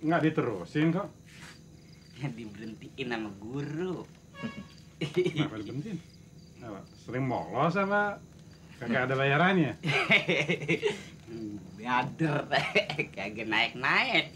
nggak diterusin kok. Ya diberhentiin sama guru. Kenapa diberhentiin? Apa, sering bolos apa kagak ada bayarannya? Bader, kagak naik-naik.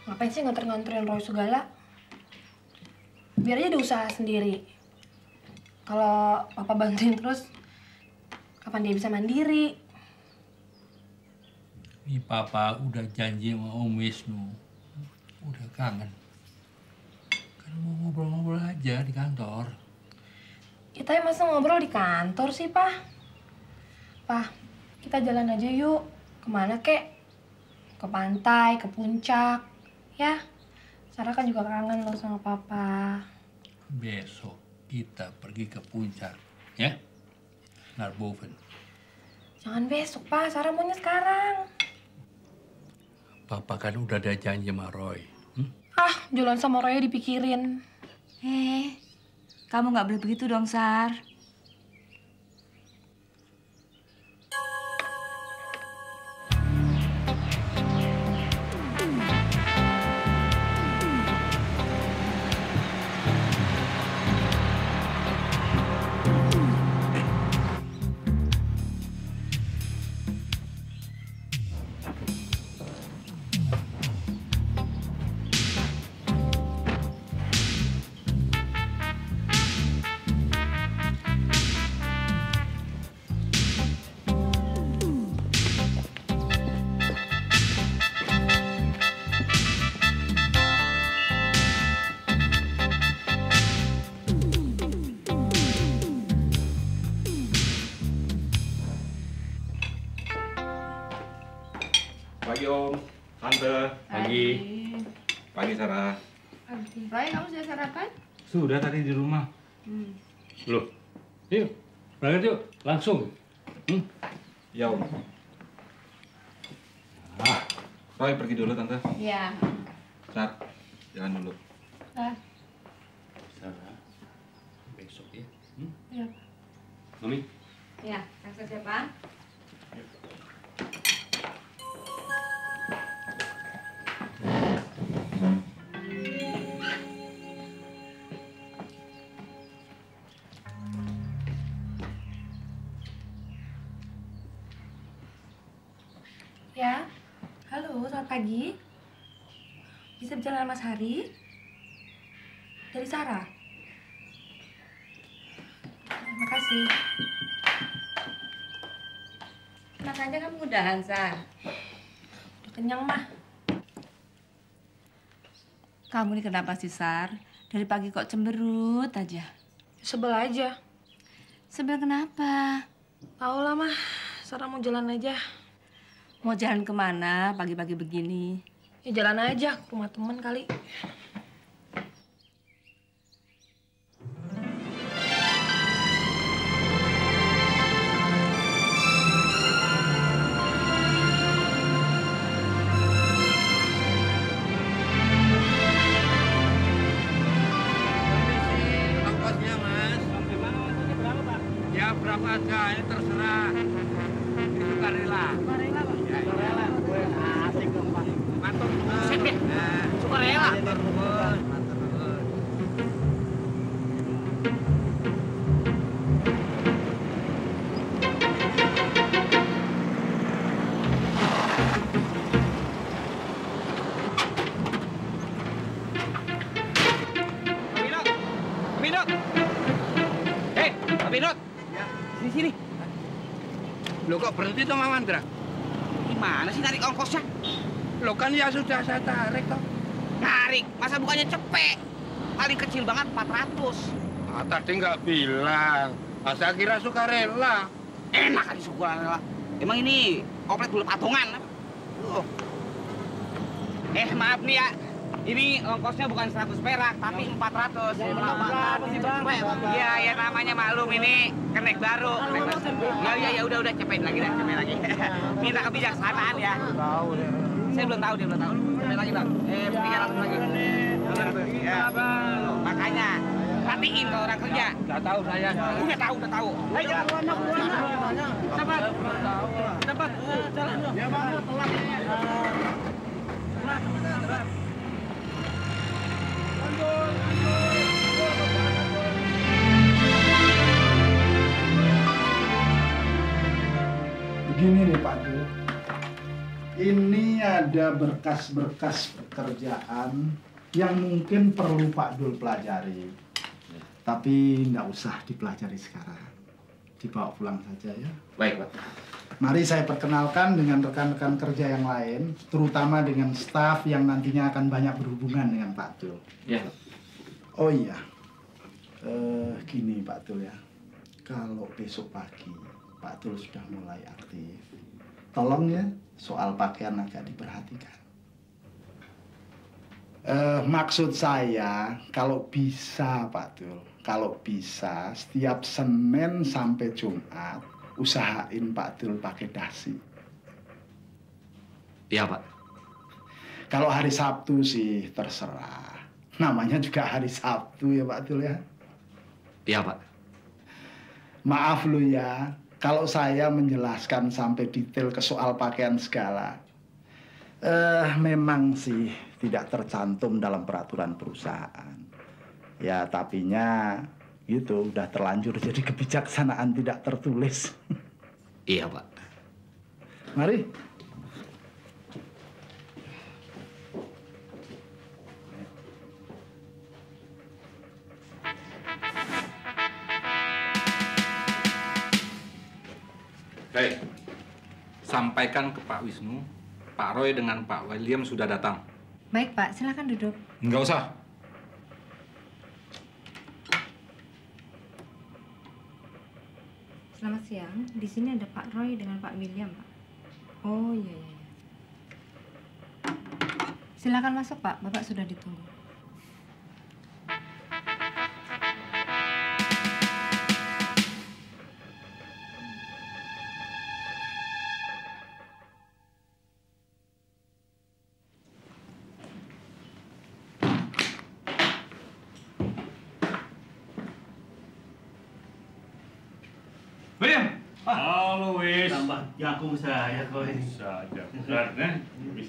Ngapain sih nganter-nganterin Roy segala? Biar aja dia usaha sendiri. Kalau papa bantuin terus, kapan dia bisa mandiri? Ini papa udah janji sama Om Wisnu. Udah kangen. Kan mau ngobrol-ngobrol aja di kantor. Kita masa ngobrol di kantor sih, Pak? Pak, kita jalan aja yuk. Kemana, kek? Ke pantai, ke puncak. Ya, Sarah kan juga kangen loh sama papa. Besok kita pergi ke puncak, ya? Narboven. Jangan besok, Pak. Sarah maunya sekarang. Papa kan udah ada janji sama Roy. Ah, jalan sama Roy dipikirin. Kamu nggak boleh begitu dong, Sar. Pagi Om, Tante, pagi. Pagi Sarah. Roy, kamu sudah sarapan? Sudah tadi di rumah. Loh, yuk, berangkat yuk, langsung. Ya Om. Roy pergi dulu Tante. Iya. Sar, jalan dulu. Sarah, besok ya. Iya. Mami. Ya, maksud siapa? Ya, halo, selamat pagi. Bisa bicara Mas Hari? Dari Sarah. Terima kasih. Makanya kamu udahan, Sar. Udah kenyang, mah. Kamu ini kenapa sih, Sar? Dari pagi kok cemberut aja. Sebel aja. Sebel kenapa? Tahu lah, mah. Sarah mau jalan aja. Mau jalan kemana pagi-pagi begini? Ya jalan aja ke rumah temen kali. Ongkosnya, Mas. Sampai mana ongkosnya berapa, Pak? Ya, berapa aja, ini terserah. Ini sukarela. Sukarela, Pak? Ya, sukarela. Asik dong, Pak. Matur nuwun. Sip ya? Sukarela. Matur nuwun. Matur nuwun. Binot! Hei, Pak Binot! Ya. Sini. Lo kok berhenti tuh, Mama Mandra? Gimana sih narik ongkosnya? Lo kan ya sudah saya tarik toh. Narik, masa bukannya cepet? Paling kecil banget 400. Tadi nggak bilang. Saya kira sukarela. Enak aja syukuran rela. Emang ini komplit bulu patungan apa? Maaf nih ya. Ini ongkosnya bukan 100 perak, tapi 400. Berapa sih, Bang? Iya, ya namanya maklum ini kenek baru. Ya udah cepetin lagi dah, cepetin lagi. Minta kebijaksanaan ya. Saya belum tahu, dia belum tahu. Cepetin lagi, Bang. 300 lagi. Ya. Makanya perhatiin kalau orang kerja. Nggak tahu saya. Udah tahu. Ayo. Cepat. Jalan. Ya, Bang, telat. Begini nih Pak Dul, ini ada berkas-berkas pekerjaan yang mungkin perlu Pak Dul pelajari. Tapi nggak usah dipelajari sekarang, dibawa pulang saja ya. Baik, Pak. Mari saya perkenalkan dengan rekan-rekan kerja yang lain, terutama dengan staf yang nantinya akan banyak berhubungan dengan Pak Dul. Ya. Oh iya, gini Pak Dul ya, kalau besok pagi Pak Dul sudah mulai aktif, tolong ya soal pakaian agak diperhatikan. Maksud saya kalau bisa Pak Dul, kalau bisa setiap Senin sampai Jumat usahain Pak Dul pakai dasi. Iya, Pak. Kalau hari Sabtu sih terserah. Namanya juga hari Sabtu ya Pak Dul ya. Iya, Pak. Maaf lu ya, kalau saya menjelaskan sampai detail ke soal pakaian segala. Memang sih tidak tercantum dalam peraturan perusahaan. Ya, tapinya gitu, udah terlanjur jadi kebijaksanaan tidak tertulis. Iya, Pak. Mari. Baik. Sampaikan ke Pak Wisnu, Pak Roy dengan Pak William sudah datang. Baik, Pak. Silakan duduk. Nggak usah. Selamat siang. Di sini ada Pak Roy dengan Pak William, Pak. Oh, iya. Silakan masuk, Pak. Bapak sudah ditunggu. William. Halo, Wis. Tambah jagung saya kau ini. Saja. Karena, Wis.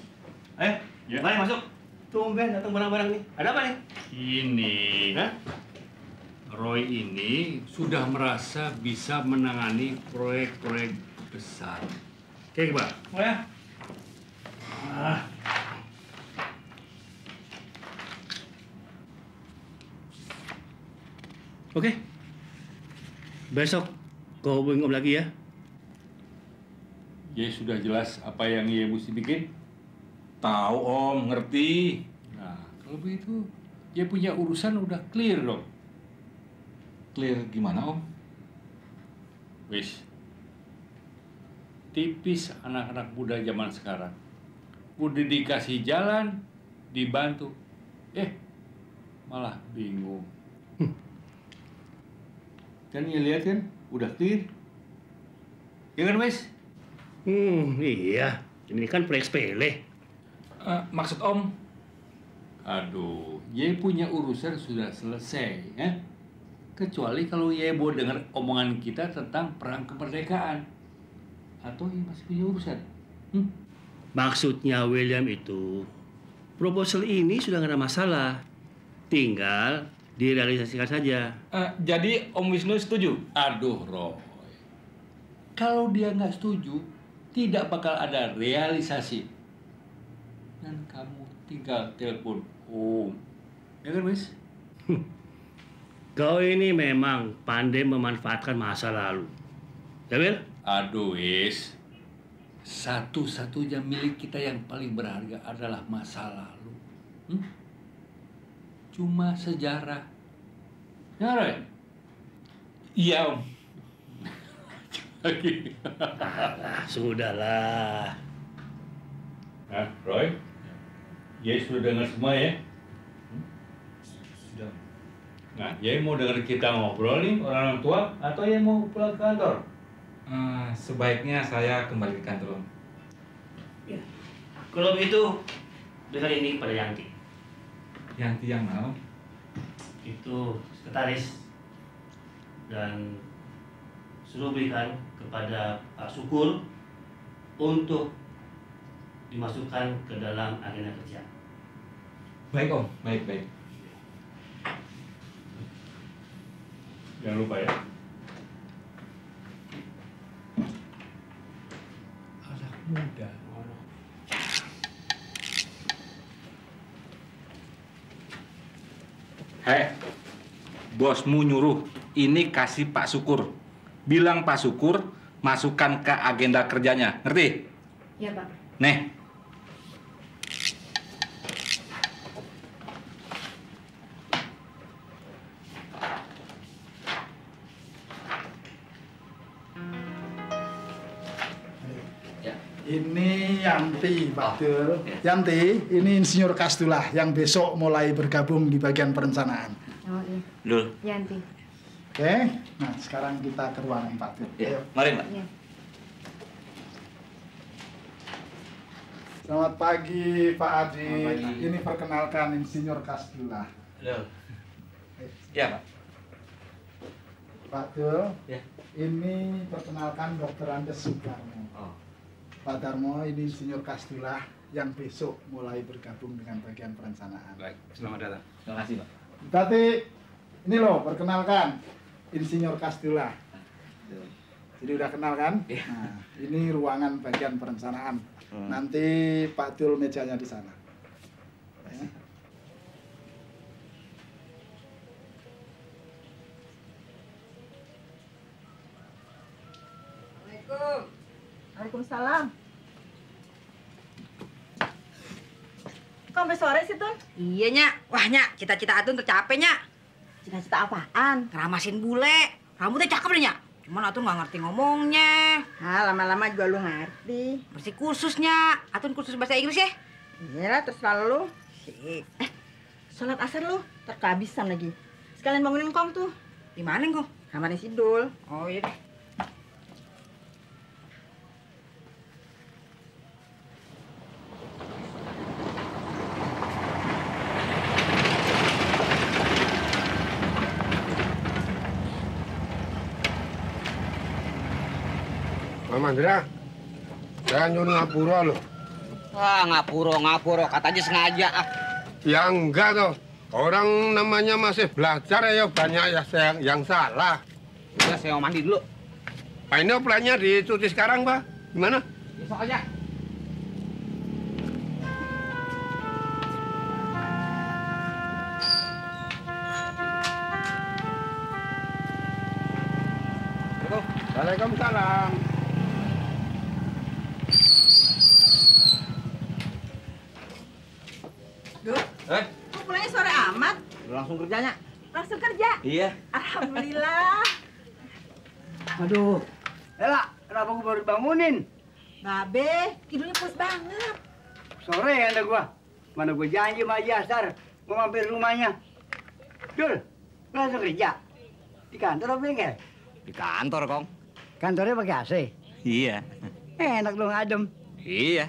Ya. Mari masuk. Tumben datang barang-barang nih. Ada apa nih? Ini, Hah? Roy ini sudah merasa bisa menangani proyek-proyek besar. Oke, Pak. Oh ya. Oke. Besok kau hubungi Om lagi ya. Ya sudah jelas apa yang ia mesti bikin. Tahu, Om. Ngerti. Nah, kalau begitu, dia punya urusan udah clear dong. Clear gimana, Om? Wis. Tipis anak-anak muda zaman sekarang. Udah dikasih jalan, dibantu. Malah bingung. Kan ya lihat kan, udah clear. Ya kan, Wis? Iya. Ini kan proyek sepele. Maksud Om? Aduh, Ye punya urusan sudah selesai, ya? Kecuali kalau Ye mau dengar omongan kita tentang perang kemerdekaan. Atau Ye masih punya urusan? Maksudnya William itu, proposal ini sudah nggak ada masalah. Tinggal direalisasikan saja. Jadi Om Wisnu setuju? Aduh, Roy. Kalau dia nggak setuju, tidak bakal ada realisasi. Dan kamu tinggal telepon Om. Ya kan, Wis? Kau ini memang pandai memanfaatkan masa lalu. Ya, Will? Aduh, Wis. Satu-satunya milik kita yang paling berharga adalah masa lalu. Cuma sejarah. Ya, Roy? Iya, Om. lagi. Sudahlah. Nah, Roy, Ye sudah dengar semua ya? Sudah. Nah, Ye mau dengar kita ngobrol nih orang tua atau Ye mau pulang ke kantor? Sebaiknya saya kembali ke kantor, Om. Ya. Kalau begitu, dengar ini pada Yanti. Yanti yang mana, Om? Itu sekretaris. Dan suruh berikan kepada Pak Syukur untuk dimasukkan ke dalam agenda kerja. Baik, Om. Baik. Jangan lupa ya. Anak muda. Hei, bosmu nyuruh ini kasih Pak Syukur. Bilang Pak Syukur masukkan ke agenda kerjanya. Ngerti? Iya, Pak. Nih. Ini Yanti, Pak Dul. Yanti, ini Insinyur Kastula yang besok mulai bergabung di bagian perencanaan. Oh, iya. Dul. Yanti. Oke, nah sekarang kita ke ruangan Pak Dul. Ya, Ayo. mari, Mbak. Iya. Selamat pagi, Pak Adi. Ini perkenalkan Insinyur Kastula. Halo. Ya, Pak. Pak Dul, Ya. ini perkenalkan Dr. Andes Soekarno. Oh. Pak Darmo, ini Insinyur Kastula yang besok mulai bergabung dengan bagian perencanaan. Baik, selamat datang. Terima kasih, Pak. Tati, ini loh, perkenalkan Insinyur Kastula. Jadi udah kenal kan? Nah, ini ruangan bagian perencanaan. Nanti Pak Dul mejanya di sana. Ya. Assalamualaikum. Waalaikumsalam. Kok sampai sore sih, Tun? Iya, Nyak. Wah, Nyak, cita-cita Atun tercapai, Nyak. Cita-cita apaan? Keramasin bule. Rambutnya cakep deh, Nyak. Cuman Atun nggak ngerti ngomongnya. Ah, lama-lama juga lu ngerti. Mesti kursus, Nyak. Atun kursus bahasa Inggris ya? Iyalah, terserah lu. Sholat asar lu, tak kehabisan lagi. Sekalian bangunin Kong tuh. Di mana, Kong? Kamarnya si Dul. Oh, iya deh. Mama Mandra, saya nyuruh ngapura loh. Wah, ngapuro, katanya sengaja. Ya enggak toh, orang namanya masih belajar ya banyak ya yang salah. Udah, saya mau mandi dulu. Pak, ini operannya dicuci sekarang, Pak. Gimana? Besok aja. Waalaikumsalam. Duh, kok pulangnya sore amat? Langsung kerjanya. Langsung kerja? Iya. Alhamdulillah. Aduh, Ella, kenapa gua baru bangunin? Babe, tidurnya pulas banget. Sore ya ada gua. Mana gua janji sama Haji Asar mau mampir rumahnya. Dul, lu langsung kerja? Di kantor apa bengkel? Di kantor, Kong. Kantornya pakai AC? Iya. Enak dong, adem. Iya.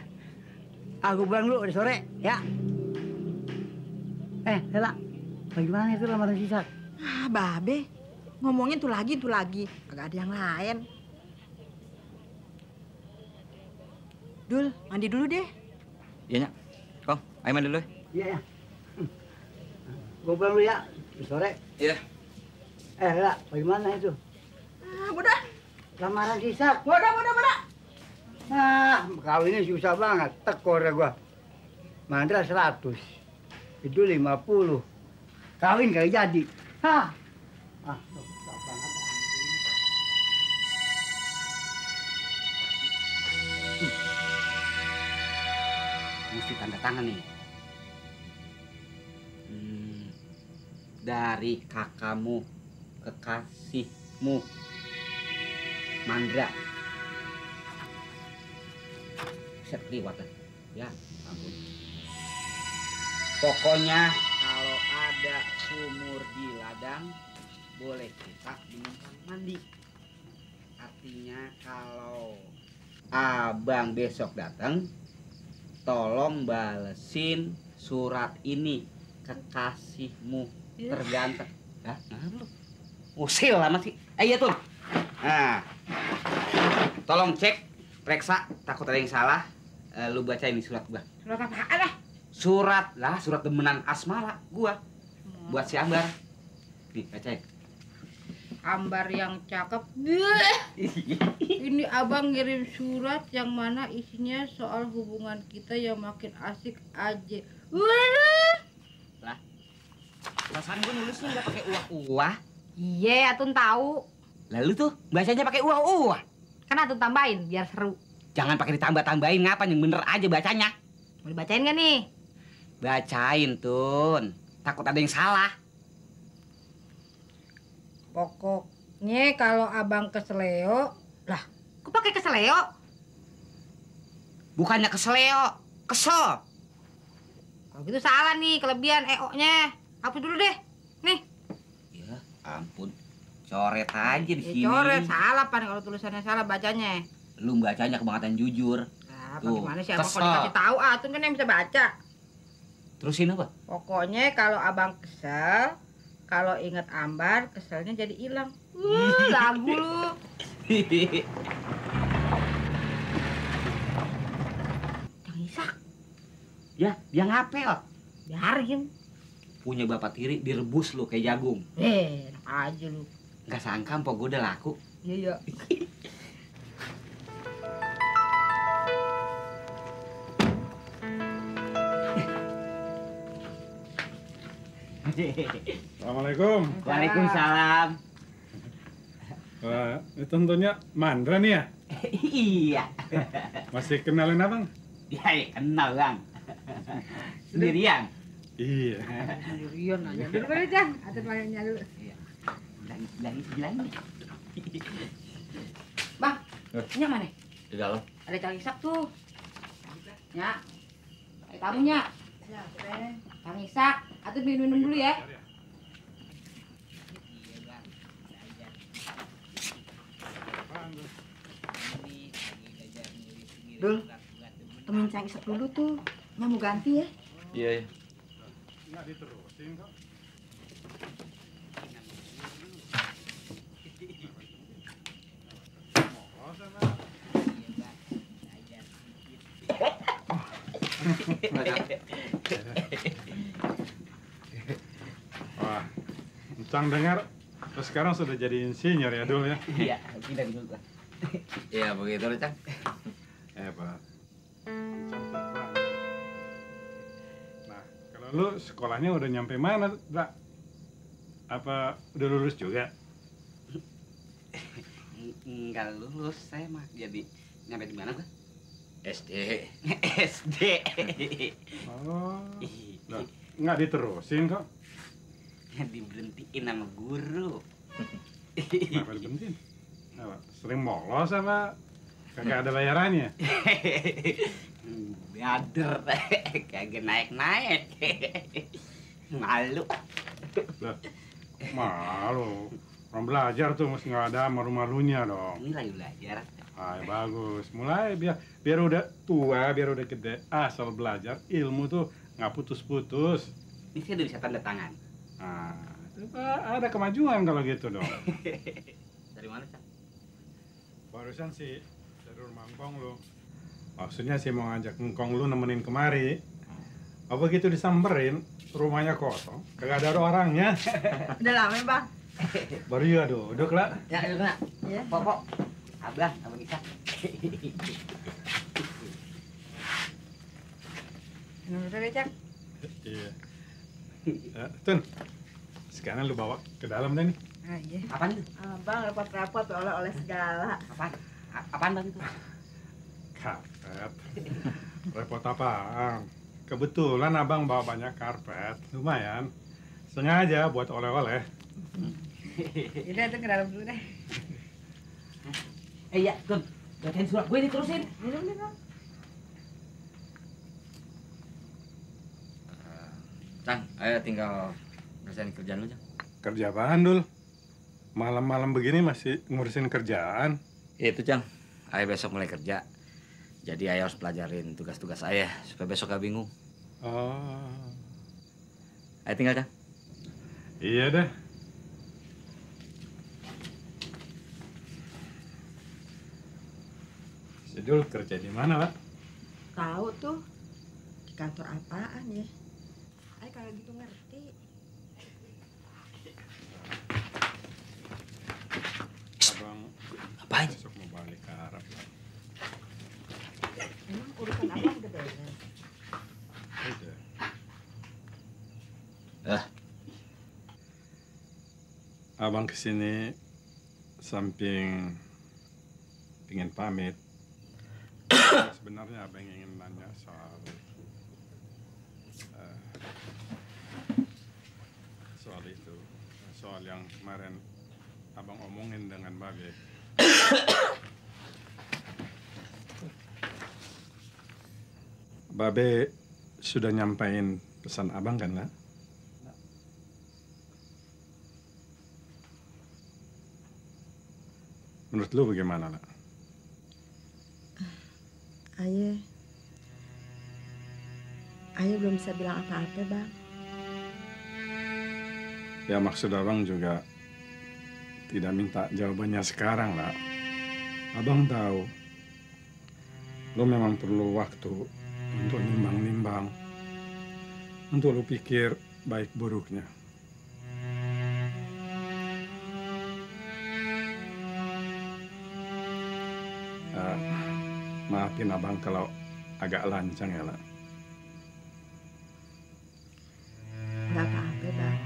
Aku pulang dulu udah sore, ya. Ella, bagaimana itu lamaran si Sak? Ah, Babe, ngomongin tuh lagi. Agak ada yang lain. Dul, mandi dulu deh. Iya, Nyak. Kong, ayo mandi dulu. Iya, ya. Gua pulang dulu ya, udah sore. Iya. Ella, bagaimana itu? Ah, udah. Lamaran si Sak. Bodoh. Ah, kawinnya susah banget, tekor ya gua. Mandra 100, itu 50. Kawin gak jadi. Hah? Ah, susah banget. Mesti tanda tangan nih. Dari kakakmu, kekasihmu. Mandra. Set liwat ya, ampun. Pokoknya kalau ada sumur di ladang, boleh kita menumpang mandi. Artinya kalau abang besok datang, tolong balesin surat ini kekasihmu terganteng. Hah? Lu usil amat sih. Iya tuh. Nah, tolong cek, periksa, takut ada yang salah. Lu baca ini surat gua. Surat apaan lah? Surat demenan Asmara gua. Buat si Ambar. Nih, bacain. Ambar yang cakep. Ini abang ngirim surat yang mana isinya soal hubungan kita yang makin asik aja. Lah, perasaan gua nulisnya nggak pakai uah-uah. Iya, Atun tahu. Lalu tuh bacanya pakai uah-uah. Kan Atun tambahin biar seru. Jangan pakai ditambah-tambahin, ngapa yang bener aja bacanya. Mau dibacain gak nih? Bacain, Tun. Takut ada yang salah. Pokoknya kalau abang keseleo, lah, kok pakai keseleo? Bukannya keseleo, kesel. Kalau gitu salah nih kelebihan EO-nya. Hapus dulu deh. Nih. Ya ampun, coret aja di sini. Coret salah pan kalau tulisannya salah bacanya. Lu bacanya kebangetan jujur. Nah, tuh, bagaimana sih abang kalau dikasih tahu Atun kan yang bisa baca. Terusin apa? Pokoknya kalau abang kesel, kalau inget Ambar, keselnya jadi hilang. Lagu lu. Kang Isak. Ya, dia ngapel. Biarin. Punya bapak tiri direbus lu kayak jagung. Enak aja lu. Gak sangka mpok gue udah laku. Iya. Assalamualaikum. Waalaikumsalam. Wah, ini tentunya Mandra nih ya? Iya. Masih kenalin abang? Ya, kenal bang. Sendirian? Iya. Sendirian aja. Dulu kali Jang, Atun panggilnya dulu. Iya. Bilangin. Bang, ini mana? Di dalam. Ada Kang Isak tuh. Ya. Kayak tamunya. Ya, Kang Isak, Atun minum dulu ya. Dul, temen Kang Isak dulu tuh. Nya mau ganti ya. Iya. Nggak diterusin kok. Wah, Cang dengar terus sekarang sudah jadi insinyur ya Dul ya? Iya, pindah dulu Bang. Iya begitu loh, Cang. Hebat. Nah, kalau lu sekolahnya udah nyampe mana, Bra? Apa udah lulus juga? Enggak lulus, saya mah jadi nyampe di mana gua? SD. SD. Oh, nah, nggak diterusin kok. Diberhentiin sama guru. Kenapa diberhentiin? Apa, sering bolos sama kagak ada bayarannya? Bader, kagak naik-naik. Malu. Lah, malu. Orang belajar tuh mesti nggak ada malu-malunya dong. Ini lagi belajar. Ah, bagus. Mulai biar udah tua, biar udah gede. Asal belajar, ilmu tuh nggak putus-putus. Ini sih udah bisa tanda tangan. Nah, ada kemajuan kalau gitu dong. Dari mana, Cak? Barusan sih dari rumah Ngkong lu. Maksudnya sih mau ngajak Ngkong lu nemenin kemari. Apa gitu disamperin, rumahnya kosong, kagak ada orangnya. Udah lama ya, Bang? Baru ya duduk lah. Ya, duduk nak. Iya. Pokok. Abah, abang Isak. Minum dulu deh, Cak. Iya. Tun, sekarang lu bawa ke dalam deh nih. Ah, iya. Apaan itu? Abang repot-repot oleh segala. Apaan? Apaan bang itu? Karpet. Repot apaan? Kebetulan abang bawa banyak karpet, lumayan. Sengaja buat oleh-oleh. Yaudah, tuh ke dalam dulu deh. Iya, Kun. Bacain surat gue diterusin. Minum. Cang, ayo tinggal ngerasain kerjaan lu, Cang. Kerja apaan, Dul? Malam-malam begini masih ngurusin kerjaan? Itu, Cang. Ayah besok mulai kerja. Jadi ayah harus pelajarin tugas-tugas ayah supaya besok gak bingung. Oh. Ayo tinggal, Cang. Iya dah. Si Dul kerja di mana, Pak? Tahu tuh di kantor apaan ya? Ay kalau gitu ngerti. Abang Ngapain? besok mau balik ke Arab. Emang urusan abang udah beres? Udah. Abang kesini samping ingin pamit. Sebenarnya abang ingin nanya soal itu, soal yang kemarin abang omongin dengan Babe. Babe sudah nyampain pesan abang kan, lah? Menurut lu bagaimana, lah? Ayah belum bisa bilang apa-apa, Bang. Ya maksud abang juga tidak minta jawabannya sekarang, lah. Abang tahu lu memang perlu waktu untuk nimbang-nimbang, untuk lu pikir baik buruknya. Maafin abang kalau agak lancang ya, lah. Nggak apa-apa, Bang.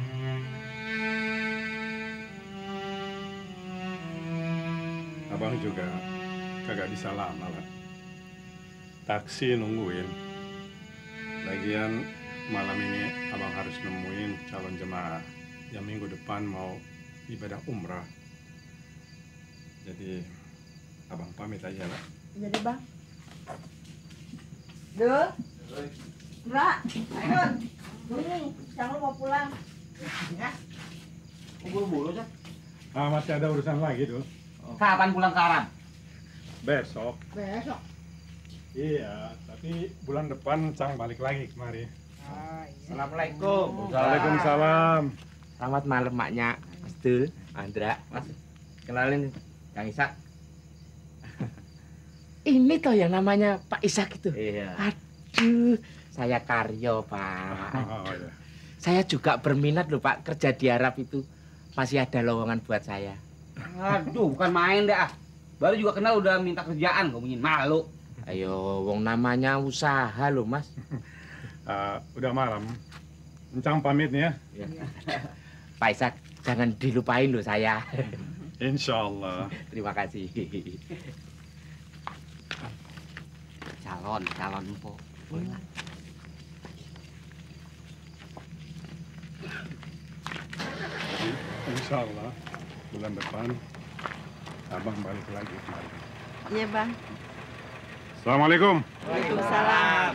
Abang juga kagak bisa lama, lah. Taksi nungguin. Lagian malam ini abang harus nemuin calon jemaah yang minggu depan mau ibadah umrah. Jadi abang pamit aja, lah. Jadi, Bang. Dul. Mbak. Ayo, Dul. Cang lu mau pulang. Ya. Kok buru-buru, Cang? Masih ada urusan lagi, Dul. Kapan pulang ke Arab? Besok. Besok. Iya, tapi bulan depan Cang balik lagi kemari. Assalamualaikum. Waalaikumsalam. Selamat malam, maknya. Mas Dul, Andra, Mas. Kenalin, Kang Isak. Ini toh yang namanya Pak Isak itu. Iya. Aduh, saya Karyo, Pak. Oh, iya. Saya juga berminat loh, Pak, kerja di Arab itu. Masih ada lowongan buat saya. Aduh, bukan main dah. Baru juga kenal udah minta kerjaan, ngomongin malu. Ayo, wong namanya usaha loh, Mas. Udah malam. Encang pamit nih ya. Pak Isak, jangan dilupain loh saya. Insya Allah. Terima kasih. Calon empok. Boleh lah. Insya Allah bulan depan abang balik lagi kemari. Iya, Bang. Assalamualaikum. Waalaikumsalam.